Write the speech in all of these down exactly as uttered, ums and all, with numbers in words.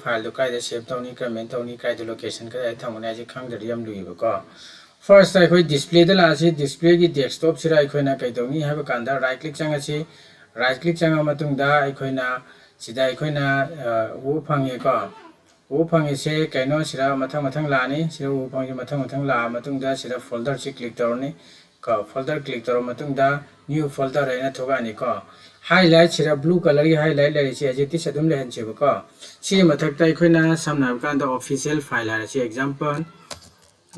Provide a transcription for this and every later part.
ꯐꯥꯏꯜꯗꯣ ꯀꯥꯏꯗ ꯁꯦꯞ ꯇꯧꯅꯤ, ꯀꯔꯝꯍꯥꯏꯅ ꯇꯧꯅꯤ, ꯀꯥꯏꯗ ꯂꯣꯀꯦꯁꯟ ꯀꯗꯥꯏꯗ ꯊꯝꯒꯅꯤ ꯍꯥꯏꯁꯦ ꯈꯪꯗ꯭ꯔꯗꯤ ꯌꯥꯝ ꯂꯨꯏꯌꯦꯕꯀꯣ꯫ ꯐꯥꯔꯁꯇ ꯑꯩꯈꯣꯏ ꯗꯤꯁꯄ꯭ꯂꯦꯗ ꯂꯥꯛꯑꯁꯤ꯫ ꯗꯤꯁꯄ꯭ꯂꯦꯒꯤ ꯗꯦꯁꯛꯇꯣꯞꯁꯤꯗ ꯑꯩꯈꯣꯏꯅ ꯀꯩꯗꯧꯅꯤ ꯍꯥꯏꯕ ꯀꯥꯟꯗ ꯔꯥꯏꯠ ꯀ꯭ꯂꯤꯛ ꯆꯪꯉꯁꯤ꯫ ꯔꯥꯏꯠ ꯀ꯭ꯂꯤꯛ ꯆꯪꯉ ꯃꯇꯨꯡꯗ ꯑꯩꯈꯣꯏꯅ ꯁꯤꯗ ꯑꯩꯈꯣꯏꯅ ꯎꯕ ꯐꯪꯉꯦꯀꯣ꯫ ꯎꯕ ꯐꯪꯉꯤꯁꯦ ꯀꯩꯅꯣ, ꯁꯤꯗ ꯃꯊꯪ ꯃꯊꯪ ꯂꯥꯛꯑꯅꯤ꯫ ꯁꯤꯗ ꯎꯕ ꯐꯪꯉꯤꯁꯦ ꯃꯊꯪ ꯃꯊꯪ ꯂꯥꯛꯑ ꯃꯇꯨꯡꯗ ꯁꯤꯗ ꯐꯣꯜꯗꯔꯁꯤ ꯀ꯭ꯂꯤꯛ ꯇꯧꯔꯅꯤ ꯀꯣ꯫ ꯐꯣꯜꯗꯔ ꯀ꯭ꯂꯤꯛ ꯇꯧꯔ ꯃꯇꯨꯡꯗ ꯅ꯭ꯌꯨ ꯐꯣꯜꯗꯔ ꯍꯥꯏꯅ ꯊꯣꯛꯂꯛꯑꯅꯤꯀꯣ꯫ ꯍꯥꯏꯂꯥꯏꯠ ꯁꯤꯗ ꯕ꯭ꯂꯨ ꯀꯂꯔꯒꯤ ꯍꯥꯏꯂꯥꯏꯠ ꯂꯩꯔꯤꯁꯦ ꯑꯦꯖꯤꯇꯤꯁ ꯑꯗꯨꯝ ꯂꯩꯍꯟꯁꯦꯕꯀꯣ꯫ ꯁꯤꯒꯤ ꯃꯊꯛꯇ ꯑꯩꯈꯣꯏꯅ ꯁꯝꯅ ꯍꯥꯏꯕ ꯀꯥꯟꯗ ꯑꯣꯐꯤꯁꯤꯌꯦꯜ ꯐꯥꯏꯜ ꯍꯥꯏꯔꯁꯤ, ꯑꯦꯛꯖꯥꯝꯄꯜ,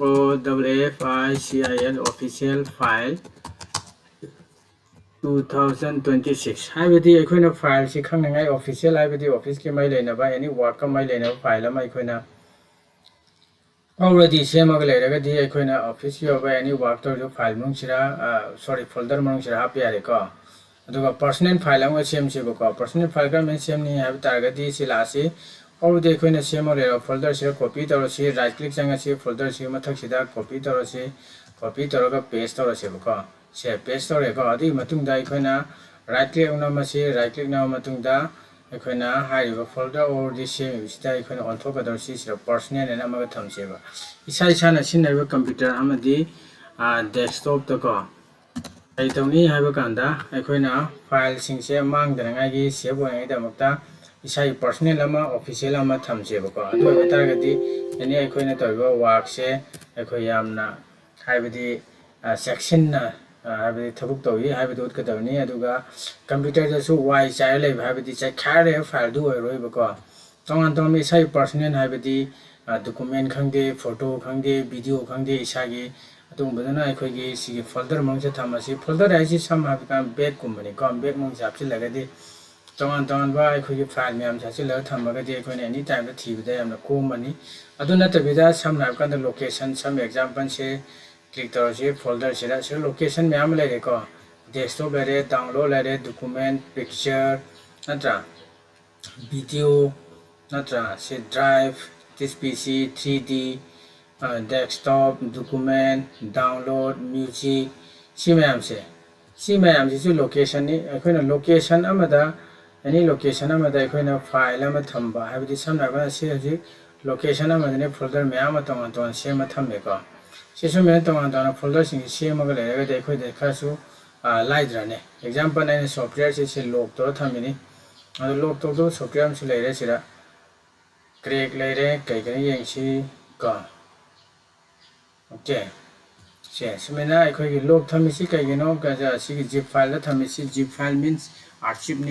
ꯑꯣ double F I C I L, official file two thousand twenty six. ꯍꯥꯏꯕꯗꯤ ꯑꯩꯈꯣꯏꯅ ꯐꯥꯏꯜꯁꯤ ꯈꯪꯅꯤꯡꯉꯥꯏ, ꯑꯣꯐꯤꯁꯤꯌꯦꯜ ꯍꯥꯏꯕꯗꯤ ꯑꯣꯐꯤꯁꯀꯤ ꯃꯔꯤ ꯂꯩꯅꯕ ꯑꯦꯅꯤ ꯋꯥꯔꯛꯀ ꯃꯔꯤ ꯂꯩꯅꯕ ꯐꯥꯏꯜ ꯑꯃ ꯑꯩꯈꯣꯏꯅ ꯑꯣꯜꯔꯦꯗꯤ ꯁꯦꯝꯃꯒ ꯂꯩꯔꯒꯗꯤ ꯑꯩꯈꯣꯏꯅ ꯑꯣꯐꯤꯁꯀꯤ ꯑꯣꯏꯕ ꯑꯦꯅꯤ ꯋꯥꯔꯛ ꯇꯧꯔꯤꯕ ꯐꯥꯏꯜ ꯃꯅꯨꯡꯁꯤꯗ, ꯁꯣꯔꯤ, ꯐꯣꯜꯗꯔ ꯃꯅꯨꯡꯁꯤꯗ ꯍꯥꯞꯄ ꯌꯥꯔꯦꯀꯣ꯫ ꯑꯗꯨꯒ ꯄꯔꯁꯣꯅꯦꯜ ꯐꯥꯏꯜ ꯑꯃꯒ ꯁꯦꯝꯁꯦꯕꯀꯣ꯫ ꯄꯔꯁꯣꯅꯦꯜ ꯐꯥꯏꯜ ꯀꯔꯝꯍꯥꯏꯅ ꯁꯦꯝꯅꯤ ꯍꯥꯏꯕ ꯇꯥꯔꯒꯗꯤ ꯁꯤ ꯂꯥꯛꯑꯁꯤ꯫ ꯑꯣꯜꯔꯦꯗꯤ ꯑꯩꯈꯣꯏꯅ ꯁꯦꯝꯃ ꯂꯩꯔꯕ ꯐꯣꯜꯗꯔꯁꯤꯗ ꯀꯣꯄꯤ ꯇꯧꯔꯁꯤ꯫ ꯔꯥꯏꯠ ꯀ꯭ꯂꯤꯛ ꯆꯪꯉꯁꯤ, ꯐꯣꯜꯗꯔꯁꯤꯒꯤ ꯃꯊꯛꯁꯤꯗ ꯀꯣꯄꯤ ꯇꯧꯔꯁꯤ꯫ ꯀꯣꯄꯤ ꯇꯧꯔꯒ ꯄꯦꯁ ꯇꯧꯔꯁꯦꯕꯀꯣ꯫ ꯁꯦ, ꯄꯦꯁ ꯇꯧꯔꯦꯀꯣ꯫ ꯑꯗꯨꯒꯤ ꯃꯇꯨꯡꯗ ꯑꯩꯈꯣꯏꯅ ꯔꯥꯏꯠ ꯀ꯭ꯂꯤꯛ ꯅꯝꯃꯁꯤ꯫ ꯔꯥꯏꯠ ꯀ꯭ꯂꯤꯛ ꯅꯝꯃ ꯃꯇꯨꯡꯗ ꯑꯩꯈꯣꯏꯅ ꯍꯥꯏꯔꯤꯕ ꯐꯣꯜꯗꯔ ꯑꯣꯜꯔꯦꯗꯤ ꯁꯦꯝꯃꯤꯕꯁꯤꯗ ꯑꯩꯈꯣꯏꯅ ꯑꯣꯟꯊꯣꯛꯀꯗꯧꯔꯤꯁꯤ ꯁꯤꯗ ꯄꯔꯁꯣꯅꯦꯜ ꯍꯥꯏꯅ ꯑꯃꯒ ꯊꯝꯁꯦꯕ꯫ ꯏꯁꯥ ꯏꯁꯥꯅ ꯁꯤꯖꯤꯟꯅꯔꯤꯕ ꯀꯝꯄ꯭ꯌꯨꯇꯔ ꯑꯃꯗꯤ ꯗꯦꯁꯛꯇꯣꯞꯇꯀꯣ꯫ ꯀꯔꯤ ꯇꯧꯅꯤ ꯍꯥꯏꯕ ꯀꯥꯟꯗ ꯑꯩꯈꯣꯏꯅ ꯐꯥꯏꯜꯁꯤꯡꯁꯦ ꯃꯥꯡꯗꯅꯉꯥꯏꯒꯤ, ꯁꯦꯞ ꯑꯣꯏꯅꯉꯥꯏꯒꯤꯗꯃꯛꯇ ꯏꯁꯥꯒꯤ ꯄꯔꯁꯣꯅꯦꯜ ꯑꯃ, ꯑꯣꯐꯤꯁꯤꯌꯦꯜ ꯑꯃ ꯊꯝꯁꯦꯕꯀꯣ꯫ ꯑꯗꯨ ꯑꯣꯏꯕ ꯇꯥꯔꯒꯗꯤ ꯑꯦꯅꯤ ꯑꯩꯈꯣꯏꯅ ꯇꯧꯔꯤꯕ ꯋꯥꯔꯛꯁꯦ ꯑꯩꯈꯣꯏ ꯌꯥꯝꯅ, ꯍꯥꯏꯕꯗꯤ, ꯑ, ꯆꯦꯛꯁꯤꯟꯅ, ꯑ, ꯍꯥꯏꯕꯗꯤ ꯊꯕꯛ ꯇꯧꯔꯤ ꯍꯥꯏꯕꯗꯨ ꯎꯠꯀꯗꯕꯅꯤ꯫ ꯑꯗꯨꯒ ꯀꯝꯄ꯭ꯌꯨꯇꯔꯗꯁꯨ ꯋꯥꯏ ꯆꯥꯏꯔ ꯂꯩꯕ, ꯍꯥꯏꯕꯗꯤ ꯆꯥꯏꯈꯥꯏꯔ ꯂꯩꯕ ꯐꯥꯏꯜꯗꯨ ꯑꯣꯏꯔꯣꯏꯕꯀꯣ꯫ ꯇꯣꯉꯥꯟ ꯇꯣꯉꯥꯟꯕ ꯏꯁꯥꯒꯤ ꯄꯔꯁꯣꯅꯦꯜ, ꯍꯥꯏꯕꯗꯤ, ꯑ, ꯗꯣꯀꯨꯃꯦꯟ ꯈꯪꯗꯦ, ꯐꯣꯇꯣ ꯈꯪꯗꯦ, ꯚꯤꯗꯤꯑꯣ ꯈꯪꯗꯦ, ꯏꯁꯥꯒꯤ ꯑꯗꯨꯒꯨꯝꯕꯗꯨꯅ ꯑꯩꯈꯣꯏꯒꯤ ꯁꯤꯒꯤ ꯐꯣꯜꯗꯔ ꯃꯅꯨꯡꯁꯤꯗ ꯊꯝꯃꯁꯤ꯫ ꯐꯣꯜꯗꯔ ꯍꯥꯏꯁꯤ ꯁꯝꯅ ꯍꯥꯏꯕ ꯀꯥꯟꯗ ꯕꯦꯒꯀꯨꯝꯕꯅꯤꯀꯣ꯫ ꯕꯦꯒ ꯃꯅꯨꯡꯁꯤꯗ ꯍꯥꯞꯆꯤꯜꯂꯒꯗꯤ ꯇꯣꯉꯥꯟ ꯇꯣꯉꯥꯟꯕ ꯑꯩꯈꯣꯏꯒꯤ ꯐꯥꯏꯜ ꯃꯌꯥꯝꯁꯦ ꯍꯥꯞꯆꯤꯜꯂꯒ ꯊꯝꯃꯒꯗꯤ ꯑꯩꯈꯣꯏꯅ ꯑꯦꯅꯤ ꯇꯥꯏꯝꯗ ꯊꯤꯕꯗ ꯌꯥꯝꯅ ꯀꯣꯝꯃꯅꯤ꯫ ꯑꯗꯨ ꯅꯠꯇꯕꯤꯗ ꯁꯝꯅ ꯍꯥꯏꯔ ꯀꯥꯟꯗ ꯂꯣꯀꯦꯁꯟ, ꯁꯝ ꯑꯦꯛꯖꯥꯝꯄꯜꯁꯦ ꯀ꯭ꯂꯤꯛ ꯇꯧꯔꯁꯤ꯫ ꯐꯣꯜꯗꯔꯁꯤꯗ ꯁꯤꯗ ꯂꯣꯀꯦꯁꯟ ꯃꯌꯥꯝ ꯑꯃ ꯂꯩꯔꯦꯀꯣ꯫ ꯗꯦꯁꯛꯇꯣꯞ ꯂꯩꯔꯦ, ꯗꯥꯎꯟꯂꯣꯗ ꯂꯩꯔꯦ, ꯗꯣꯀꯨꯃꯦꯟ, ꯄꯤꯛꯆꯔ, ꯅꯠꯇ꯭ꯔꯥ, ꯚꯤꯗꯤꯑꯣ, ꯅꯠꯇ꯭ꯔꯥ, ꯁꯤ ꯗ꯭ꯔꯥꯏꯚ, ꯇꯤ ꯄꯤ ꯁꯤ, ꯊ꯭ꯔꯤ ꯗꯤ, ꯗꯦꯁꯛꯇꯣꯞ, ꯗꯣꯀꯨꯃꯦꯟ, ꯗꯥꯎꯟꯂꯣꯗ, ꯃ꯭ꯌꯨꯖꯤꯛ, ꯁꯤ ꯃꯌꯥꯝꯁꯦ, ꯁꯤ ꯃꯌꯥꯝꯁꯤꯁꯨ ꯂꯣꯀꯦꯁꯟꯅꯤ꯫ ꯑꯩꯈꯣꯏꯅ ꯂꯣꯀꯦꯁꯟ ꯑꯃꯗ ꯑꯦꯅꯤ ꯂꯣꯀꯦꯁꯟ ꯑꯃꯗ ꯑꯩꯈꯣꯏꯅ ꯐꯥꯏꯜ ꯑꯃ ꯊꯝꯕ ꯍꯥꯏꯕꯗꯤ, ꯁꯝꯅ ꯍꯥꯏꯔꯕꯗ ꯁꯤ ꯍꯧꯖꯤꯛ ꯂꯣꯀꯦꯁꯟ ꯑꯃꯗꯅꯤ ꯐꯣꯜꯗꯔ ꯃꯌꯥꯝ ꯑꯃ ꯇꯣꯉꯥꯟ ꯇꯣꯉꯥꯟ ꯁꯦꯝꯃ ꯊꯝꯃꯦꯀꯣ꯫ ꯁꯤ ꯁꯨꯃꯥꯏꯅ ꯇꯣꯉꯥꯟ ꯇꯣꯉꯥꯟꯅ ꯐꯣꯜꯗꯔꯁꯤꯡꯁꯤ ꯁꯦꯝꯃꯒ ꯂꯩꯔꯒꯗꯤ ꯑꯩꯈꯣꯏꯗ ꯈꯔꯁꯨ ꯂꯥꯏꯗ꯭ꯔꯅꯤ꯫ ꯑꯦꯛꯖꯥꯝꯄꯜ, ꯑꯩꯅ ꯁꯣꯐꯋꯦꯌꯔꯁꯦ ꯁꯤ ꯂꯣꯛ ꯇꯧꯔ ꯊꯝꯃꯤꯅꯤ꯫ ꯑꯗꯣ ꯂꯣꯛ ꯇꯧꯗꯕ ꯁꯣꯐꯋꯦꯌꯔ ꯑꯃꯁꯨ ꯂꯩꯔꯦ ꯁꯤꯗ꯫ ꯀ꯭ꯔꯦꯛ ꯂꯩꯔꯦ, ꯀꯩ ꯀꯩꯅꯣ ꯌꯦꯡꯁꯤ ꯀꯣ꯫ ꯑꯣꯀꯦ, ꯁꯦ ꯁꯨꯃꯥꯏꯅ ꯑꯩꯈꯣꯏꯒꯤ ꯂꯣꯛ ꯊꯝꯃꯤꯁꯤ ꯀꯩꯒꯤꯅꯣ? ꯁꯤꯒꯤ ꯖꯤꯞ ꯐꯥꯏꯜꯗ ꯊꯝꯃꯤꯁꯤ, ꯖꯤꯞ ꯐꯥꯏꯜ ꯃꯤꯟꯁ ꯑꯥꯔꯆꯤꯞꯅꯤ꯫